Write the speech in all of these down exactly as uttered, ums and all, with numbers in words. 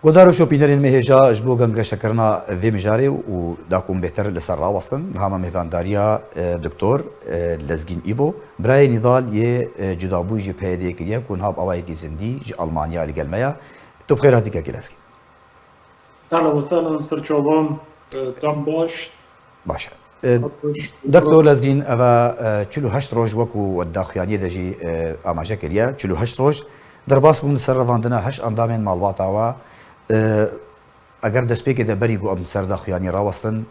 Guhdar û şopînerên me hêja ji bo gengeşekirina vê mijarê û da ku em bêhtir li ser rawestin, niha me mêvandariya, e, Doktor, e, Lezgîn Îbo, birayê Nîdal yê, e, cudabûyî ji P Y D'yê kiriye ku niha bi awayekî zindî ji Almanya li gel me ya. Tu bi xêr hatî kekê Lezgîn. Ehlen we sehlen, ser çavan, e, dem baş. Baş e. E, Doktor Lezgîn, eva, e, çil û heşt roj wekû we di daxuyaniyê de jî, e, amaje kiriye. Çil û heşt roj derbas bûn li ser revandina heşt endamên malbata we. E, eger destpêkê de berî ku em ser daxuyaniyê rawestin,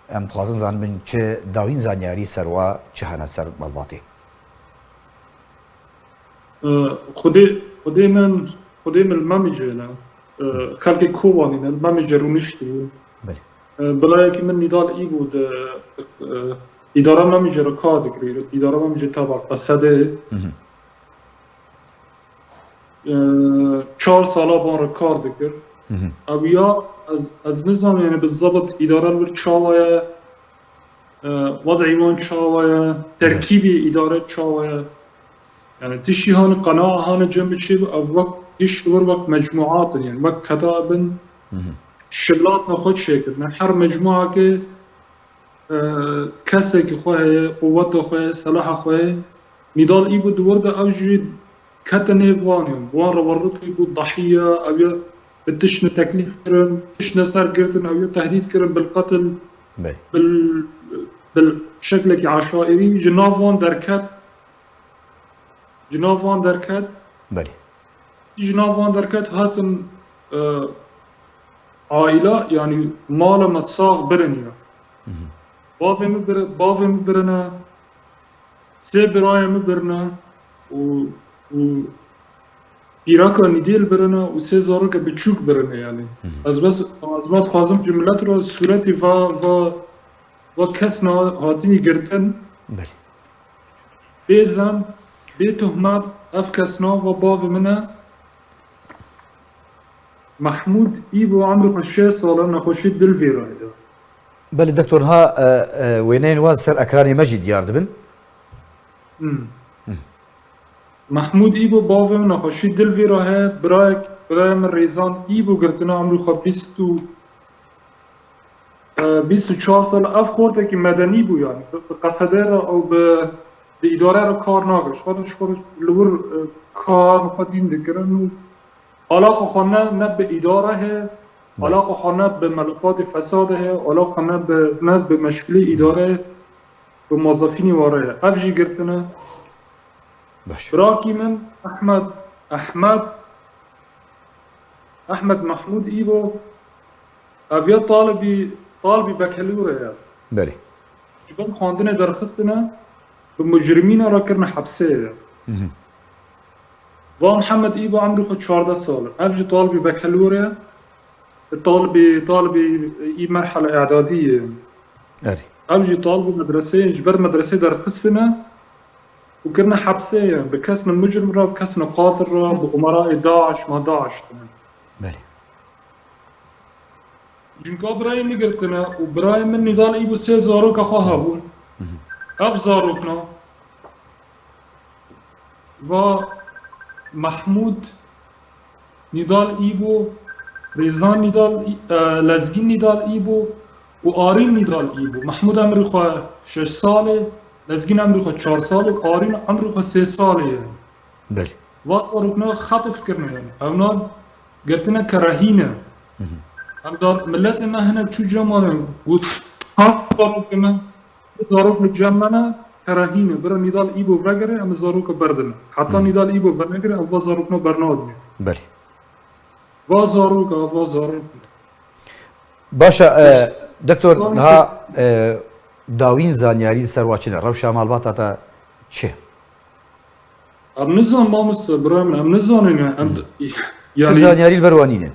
em dixwazin zanibin çi dawîn zanyarî ser we çi hene ser malbatê? E, Xwedê, Xwedê min, Xwedê min li Memîcê ne. E, xelkê Kobanî ne, li Memîcê rûniştibû. Belê. E, birayekî min Nîdal Îbû di, e, îdara Memîcê re kar dikirî. Îdara Memîcê teba Qesedê. Hı hı. E, çar sala ban re kar dikir. Hı hı. Ew ya ez, ez nizanim, yani, bi zebit îdara li wir çawa ye, e, wed'î wan çawa ye, terkîbê îdare çawa ye. Yani tiştî hani qena hani cem biçî, ev wek iş li wir wek mecmuat in, yani wek keta bin Hı hı. şilatna xwe çêkirine. Her mecmuake, e, kesekî xwe heye, quweta xwe heye, selaha xwe heye. Nîdal Îbû di wir de ew jî kete nêv wan, yani wan re werritî bû dahiya, ew ya bi tiştine teklîf kirin, tiştine ser girtin, ew ya tehdîd kirin bil qetil, Belê. bil, bil şeklekî eşairî ji nav wan derket, ji nav wan derket. Belê. Ji nav wan derket hatin, e, aîla, yani mala me sax birin ya. Hı hı. Bavê min bir-, bavê min birine, sê birayê min birine û, û pîreka Nîdêl birine û sê zaroke biçûk birine yani. Hı hı. Ez bes, ez me dixwazim ji milet re sûretî va, va, va kesna hatinî girtin. Belê. Bê zem, bê tohmet, ev kes nava bavê min e. Mehmûd Îbo emrê xwe şêst sal e, nexweşî dil vê rayê de. Belê, doktor, niha, e, e, wêneyên wan ser ekranê me jî diyar dibin. Hmm. Hmm. Mehmûd Îbo bavê min nexweşî dil vê re heye, birayek, birayê min Rêzan Îbo girtine, emrê xwe bîst û e, bîst û çar sal, ev xortekî medenî bû, yani bi, bi qesedê re û bi, bi îdare re kar nake. Ji xwe re, ji xwe re li wir, e, kar xwe dîn dikirin û alaqa xwe ne, ne bi îdare heye, Belê. alaqa xwe ne bi melefatê fesadê heye, alaqa ne bi, ne bi meşkilê îdare, bi mozefînî ware ye. Ev jî girtine. Baş. Birakî min Ehmed, Ehmed, Ehmed Mehmûd Îbo, ev ya talibî, talibî bekelûre ye. Belê. Ji ber xwendinê derxistine, bi mujrimîna re kirine hepsê ye. Hı hı. Va Mihemed Îbo emrê xwe çardeh sal e. Ev jî talibî bekelûre ye. Talibî, talibî î merhele îdadî ye. Erê. Ev jî talibî medreseyê, ji ber medreseyê derxistine û kirine hepsê ye. Bi kesne mujrim re, bi kesne qatil re, bi umerayê DAIŞ, ma DAIŞ tine. Belê. Cinka birayê min girtine û birayê min Nîdal Îbo sê zaroka xwe hebûn. Hı hı. Ev zarokna va Mehmûd Nîdal Îbo, Rêzan Nîdal Î-, e, Lezgîn Nîdal Îbo û Arîn Nîdal Îbo. Mehmûd emrê xwe şeş salê, Lezgîn emrê xwe çar salê û Arîn emrê xwe sê salê ye. Belê. Va zarokna xetf kirine yani. Ewna girtine kerehîne. Hı hı. Em dar, miletê me hene çû cemane got, ha, zarokê me, zarok li cem me ne, kerehîne. Bira Nîdal Îbo vegere, em zaroka berdine. Heta Hı. Nîdal Îbo venegire, em va zarokna bernadine. Belê. Va zaroka, va zaroka. Baş e, e, doktor, niha, e, dawîn zanyarî li ser wa çi ne? Rewşa malbata te çi? Em nizan mamoste, birayê min, em nizanin ya. Em, Hı. yani, Tu zanyarî li ber wan nîne?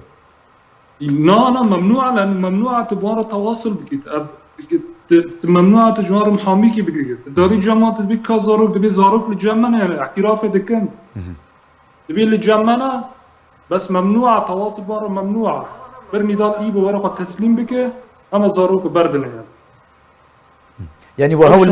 Na, na, memnû e, yani, memnû e tu bi wan re tewasul bikît. Em, tu, tu memnû e tu ji wan re mihamîkî bikît. Tu darî cem wan tu dibî ka zarok, dibî zarok li cem me ne, yani, îtirafê dikin. Hı hı. Dibî li cem me ne, bes memnû e, tewasul bi wan re memnû e. Bir Nîdal Îbo were xwe teslîm bike, em ê zarok berdine, yani. Yani we hewl,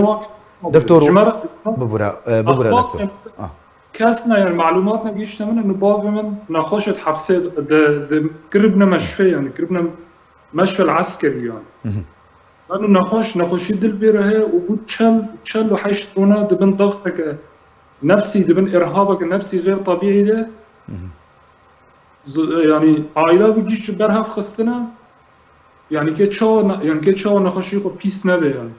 doktor, bibûre, e, bibûre, doktor. Ah. Kes ne, yani malumat ne gihişte min, inu bavê min nexweş et hepsê de, de kiribne meşfê, yani kiribne meşfel eskerî yani. Hı hı. Enu nexweş, nexweşî dil pê re heye û bû çel, çel û heşt rona dibin daxteke nefsî, dibin irhabeke nefsî xêr tebîî de. Hı hı. Z-, yani aîla bi gîş berhev xistine. Yani ke çawa ne-, yani ke çawa nexweşî xwe pîs nebe yani.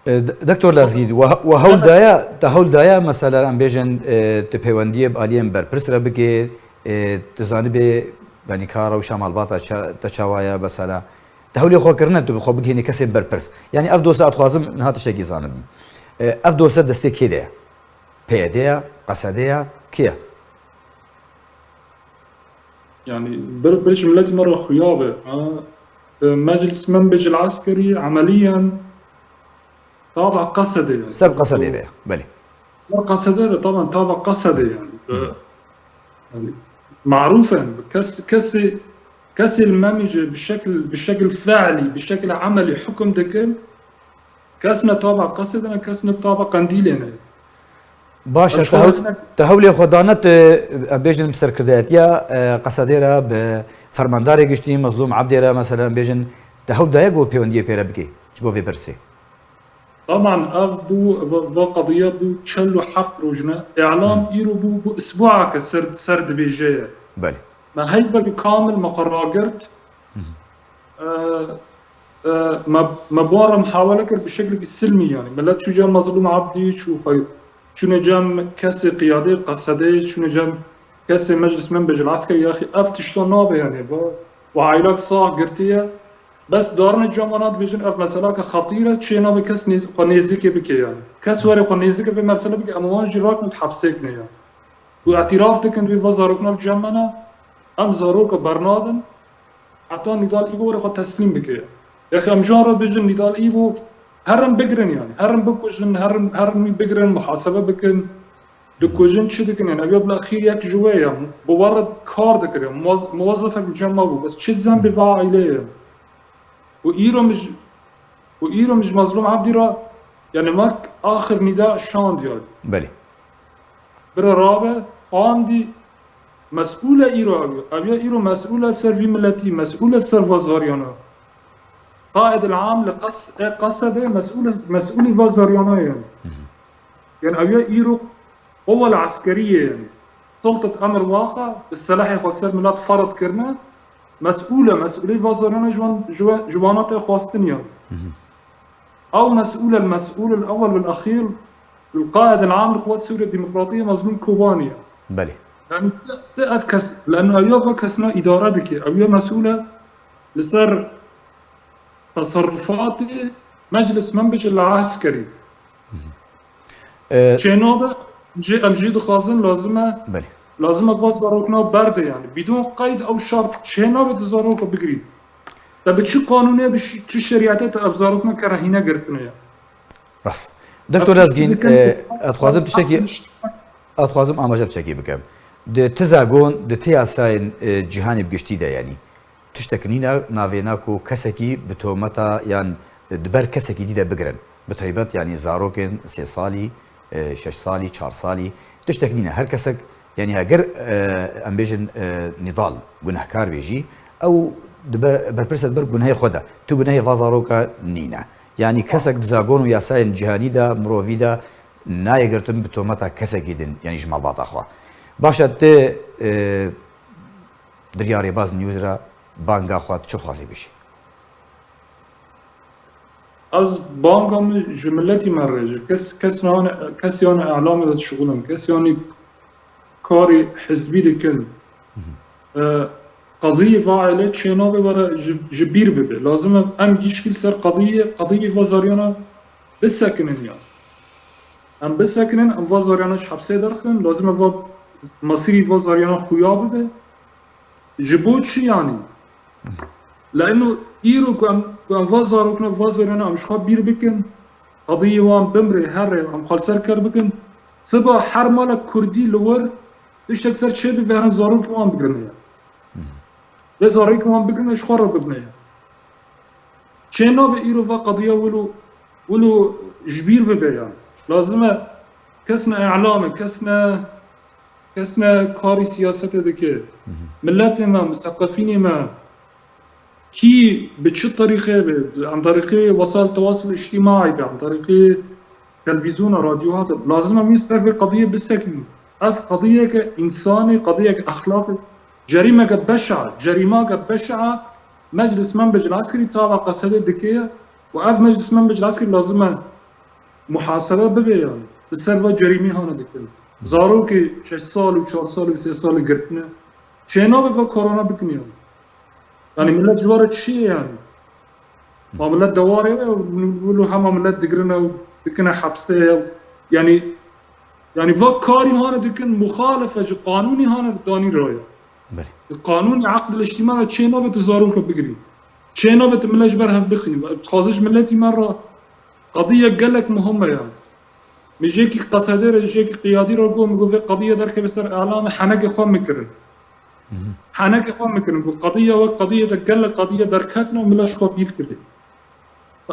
E, d-, Doktor Lezgî, we, we hewl daye, te hewl daye, mesela, em bêjin, e, tu pêwendiyê bi aliyên berpirs re bike, e, tu zanibê, yani ka rewşa malbata ça-, te çawa ye, mesela. Te hewlê xwe kirine, tu bi xwe bigihînî kesên berpirs. Yani ev dosye ez dixwazim niha tiştekî zanibim. E, ev dosye destê kê de ye? P Y D ye, Qesede ye, kê ye? Yani bir, bir cumleti me re xuya be, ha? E, Meclis Menbicil Eskerî emeliyen taba Qesede yani. Ser Qesede be, belê. Ser Qesede be, taban taba Qesede yani. E, yani, maruf in. Kes, kesê, kesê li Memî jî bi şekil, bi şekil fe'lî, bi şekil emelî hukm dikin. Kes ne taba Qesedê ne, kes ne taba Qendîlê ne. Baş e, Ev te hewl-, şorenek te hewlê xwe dane, tu, em bêjin, bi serkirdayetiya, e, Qesedê re, bi fermandarê giştî Mezlûm Ebdê re, mesela, em bêjin, te hewl daye ku pêwendiyê pê re bikî ji bo vê pirsê? Taban ev bû, va, va qediya bû çel û heft roj ne. Îlam Hı. îro bû, bû isbuake ser, ser dibêje ye. Belê. Me heyveke kamil me xwe ragirt. Hı hı. E, e, me, me bi wan re muhawele kir bi şeklekî silmî, yani. Milet çû cem Mezlûm Ebdî, çû xwe, çûne cem kesê qiyadê Qesedê, çûne cem kesê Meclis Menbicil Eskerî, yaxî ev tişta nabe, yani. Bu, bu aîlak sax girtiye. Bes darine cem wana dibêjin, ev meselake xetîr e, çê nabe kes nêz-, xwe nêzîkê bike, yani. Kes were xwe nêzîkê vê mesele bike, em wan jî rakin hepsê kine, yani. Û îtiraf dikin, wî va zarokna li cem me ne, em zaroka bernadin, heta Nîdal Îvo were xwe teslîm bike. Yexî em ji wan re bêjin, Nîdal Îvo, herin bigirin yani, herin bikujin, herin, herin wî bigirin, muhasebe bikin, dikujin, çi dikin yani, ev ya bila xîr yek ji we ye, bi we re kar dikir ya, muwaz-, muwazefek li cem me bû, bes çi zembê ve aîleyê ye. Û îro min ji, û îro min ji Mezlûm Ebdî re, yani wek axir nîda şand yani. Belê. Bira rabe, andî mesûl e îro ew ya. Ew ya îro mesûl e ser vî miletî, mesûl e ser va zaryana. Qaîdil am li qes-, e, Qesedê mesûl e, mesûlî va zaryana ye. Hı hı. Yani ew ya îro Quwel eskeriyê, sultet emir waxa, bi selehê xwe ser milet ferz kirine, mesûl e, mesûlê va zarana ji wan, ji we-, ji wana tê xwestin ya. Hı hı. Ew mesûl e, mesûl el ewel vel exîr, el qaid el am li Quwet Sûriye Demokratî Mezlûm Kobanî ye. Belê. Yani ti, ti ev kes, leno ew ya va kesna îdare dike, ew ya mesûl e li ser teserrufatê Meclis Menbicil Eskerî. Hı hı. Ee, Çênabe, jê, em jî dixwazin, lazim e, Belê. lazim e va zarokna berde yani. Bidon qeyd ew şart çênabe tu zaroka bigirî. Te bi çi qanûnê, bi şi-, çi şerîetê te ev zarokna kerehîne girtine ya? Rast. Doktor Lezgîn, e, ez dixwazim tiştekî, ez dixwazim amaje tiştekî bikim. Di ti zagon, di ti yasayên, e, cîhanê bi giştî de, yanî, tiştek nîne navêna ku kesekî bi tometa yan di ber kesekî dî de bigirin. Bi taybet, yanî, zarokên sê salî, e, şeş salî, çar salî, tiştek nîne. Her kesek, yanî, heger, e, em bêjin, e, nîdal, gunehkar bê jî, ew dibe, berpirs e di ber gunehê xwe de. Tu gunehê va zaroka nîne. Yanî, kesek di zagon û yasayên cîhanî de, mirovî de, nayê girtin bi tometa kesekî din, yanî ji malbata xwe. Baş e, tu, e, di riya Rêbaz News re banga xwe çi dixwazî bêjî? Ez banga min ji miletî me re, ji kes, kes ne, kesê yan îlamê de dişixulin, kesê yan karê hizbî dikin. Hı hı. E, qediyê va aîlê çênabe were ji, ji bîr bibe. Lazim e em gişkî li ser qediyê, qediyê va zaryana bisekinin ya. Em bisekinin, em va zaryana ji hepsê derxin, lazim e va mesîrî va zaryana xuya bibe. Ji bo çi yanî? Leno îro ku em, ku em va zarokna, va zaryana em ji xwe bîr bikin, qediyê wan bimrê, herê, em xwe li ser ker bikin, siba her malek kurdî li wir tiştek ser çêbibe, herin zarokê wan bigirine ya. Vê zarokê wan bigirine, ji xwe re bibine ya. Çênabe îro va qediya wilo, wilo ji bîr bibe ya. Lazim e kes ne îlam e, kes ne kes ne karî siyasetê dike. Miletê me, miseqefînê me, kî bi çi terîqê be, an terîqê wesaîl tewasul îctîmaî be, an terîqê televîzyona, radyoha de, lazim e em ser vê qediyê bisekinîn. Ev qediyeke însanî, qediyeke exlaqî, cerîmeke beşa, cerîmake beşa meclis menbic el eskerî tava Qesedê dike ye û ev meclis menbic el eskerî lazim e muhasebe bibe yani. Li ser va cerîmê hane dikin. Zarokê şeş sal û çar sal û sê salî girtine. Çênabe va karana bikin yani. Yani millet ji wa re çi ye yani? Ma millet dewarê ye û wilo hema millet digirine û dikine hepsê ye. Yani, yani va karî hane dikin, muxalefe ji qanûnî hane danî raya. Belê. Qanûnê eqd el îctîma ve çênabe tu zaroka bigirî. Çênabe tu millet ji ber hev bixînî. Dixwaze ji miletî me re qediye gelek muhim e yani. Min jêkî Qesedê re, jêkî qiyadî re got, min got vê qediye derkeve ser îlan, henekê xwe min kirin. Henekê xwe min kirin. Got qediye we qediye de gelek qediye derketine û millet ji xwe bîr kirî.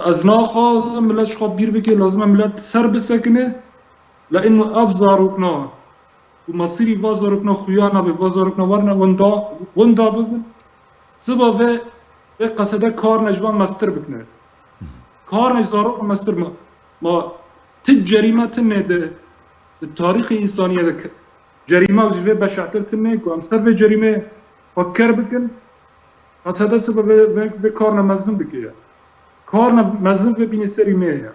Ez naxwazim millet ji xwe bîr bike, lazim e millet ser bisekine. Lê ino ev zarokna û mesîrî va zarokna xuya nabe, va zarokna werine winda, winda bibin. Siba vê, vê Qesede karine ji van mestir bikine. Karine zarok mestir ma, ma ti cerîme tine de, di tarîxê însaniyê de ke-, cerîme ji vê beşetir tine ku em ser vê cerîmê xwe ker bikin. Qesede sibe vê, vê, vê karine mezin bike ye. Karine mezin vê bînê serî me ye.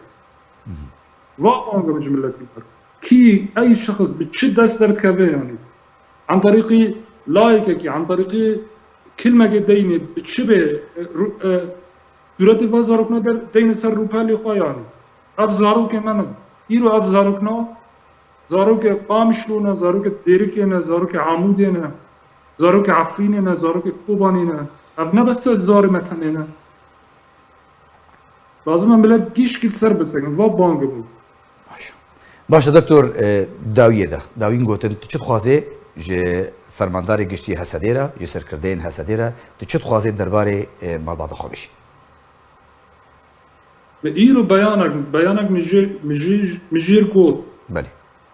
Va banga ji miletî me. Kî, ey şexs bi çi dest derdikeve yani? An terîqî layekekî, an terîqî kilmekê deynê, bi çi bê, e, ru-, e, sûretê va zarokna der, deynê ser rûpelê xwe yani. Ev zarokê me ne. Îro ev zarokna, zarokê Qamişlo ne, zarokê Dêrikê ne, zarokê Amûdê ne, zarokê Efrînê ne, zarokê Kobanê ne. Ev ne bes zarê me tenê ne. Lazim e milet gişkî ser bisekin, va bang bû. Baş. Baş e, doktor, e, dawiyê de, dawîn gotin, tu çi dixwazê ji fermandarê giştî H S D'ê re, ji serkirdeyên H S D'ê re, tu çi dixwazê derbarê, e, malbata xwe bişî? Min îro beyanek, beyanek min jê, min jê, min jêr got. Belê.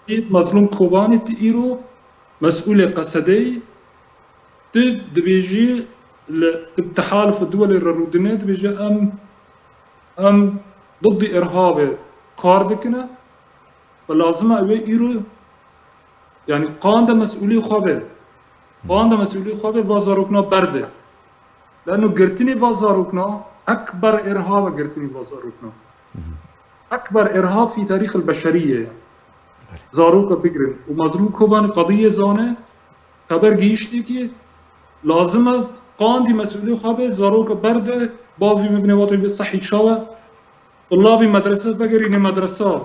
Seyîd Mezlûm Kobanî, tu îro mesûlê Qesedeyî, tu dibêjî li Tehalifu Duwelê re rûdine, dibêje em, em diddî îrhabê kar dikine. Ve lazim e ew ê îro, yani qande mesûlî xwe be. Qande mesûlî xwe be, va zarokna berde. Leno girtinê va zarokna, ekber îrhab e girtinê va zarokna. Ekber îrhab fî tarîx el beşeriyê ye. Zaroka bigirin. Û Mazlûm Kobanî qediyê zane, xeber gihîştî ki lazim e qandî mesûlî xwe be, zaroka berde, bavî mibine wate bi sehî çawe, tulabî medrese vegerîne medresa.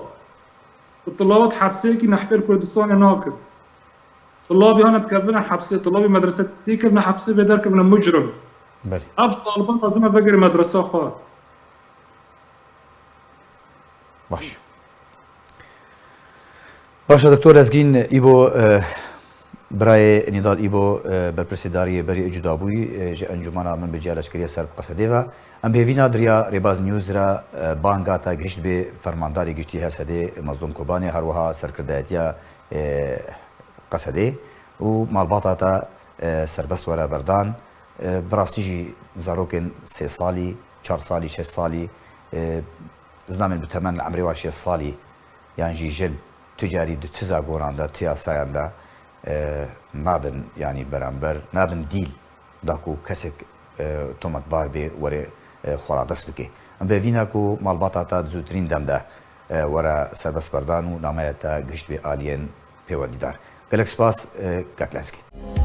Bi tulawat hepseyekî nehpêr Kurdistanê nakin. Tulabî hane dikevine hepsê, tulabî medrese têkevine hepsê bê derkevine mucrim. Belê. Ev taliban lazim e vegere medresa xwe. Baş. Baş e, Doktor Lezgîn Îbo, e, birayê Nîdal Îbo, e, berpirsê dariyê berî Cudabûyî, e, ji encûmena Minbicê ya Leşkerî ya Serb Qesedê ve. Em bi hêvîna di riya Rêbaz News re, e, banga te gihişt bê fermandarê giştî H S D'ê Mazlûm Kobanê, her wiha serkirdayetiya, e, Qesedê û malbata te, e, serbest were berdan. E, bi rastî jî zarokên sê salî, çar salî, şeş salî, e, zilamên bi temen li emrê wan şêst salî yan jî jin tu carî di tu zagoran de, tu yasayan de, e, nabin, yanî beramber, nabin dîl da ku kesek, e, tometbar bê were, e, xwe radest bike. Em bi hêvî ne ku malbata te di zûtirîn dem de, e, were serbestberdan û nameya te gihişt bê aliyên pêwendîdar. Gelek spas, e, kak Lezgîn.